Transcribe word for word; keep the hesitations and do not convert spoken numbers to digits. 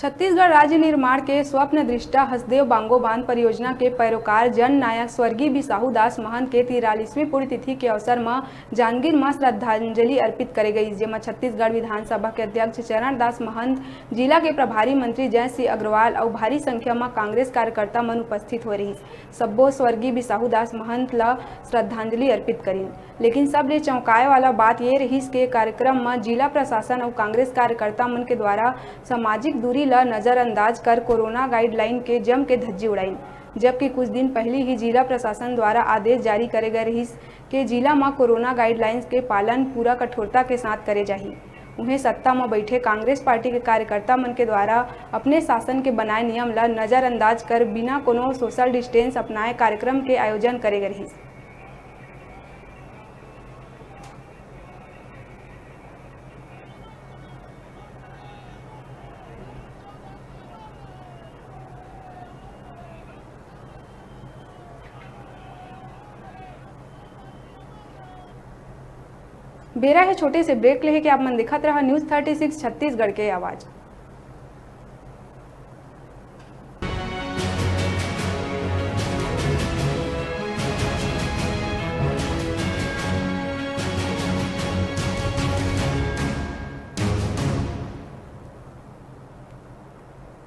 छत्तीसगढ़ राज्य निर्माण के स्वप्न दृष्टा हसदेव बांगो बांध परियोजना के पैरोकार जननायक स्वर्गीय बिसाहू दास महंत के तिरालीसवीं पुण्यतिथि के अवसर म जांजगीर म श्रद्धांजलि अर्पित करे गईस, जेमा छत्तीसगढ़ विधानसभा के अध्यक्ष चरण दास महंत, जिला के प्रभारी मंत्री जय सिंह अग्रवाल अउ भारी संख्या म कांग्रेस कार्यकर्ता मन उपस्थित होए रहिस। सब्बो स्वर्गीय बिसाहू दास महंत ल श्रद्धांजलि अर्पित करिन। लेकिन सबले चौंकाए वाला बात ये रहिस के कार्यक्रम म जिला प्रशासन अउ कांग्रेस कार्यकर्ता मन के द्वारा सामाजिक दूरी ल नजरअंदाज कर कोरोना गाइडलाइन के जम के धज्जी उड़ाइन, जबकि कुछ दिन पहिली ही जिला प्रशासन द्वारा आदेश जारी करे गए रहिस के जिला म कोरोना गाइडलाइंस के पालन पूरा कठोरता के साथ करे जाही। उहें, सत्ता म बैठे कांग्रेस पार्टी के कार्यकर्ता मन के द्वारा अपने शासन के बनाए नियम ल नजरअंदाज कर बिना कोनो सोशल डिस्टेंस अपनाए कार्यक्रम के आयोजन करे गए रहिस। बेरा हे छोटे से ब्रेक लेहे के। आप मन देखत रहा न्यूज़ थर्टी सिक्स छत्तीसगढ़ के आवाज़।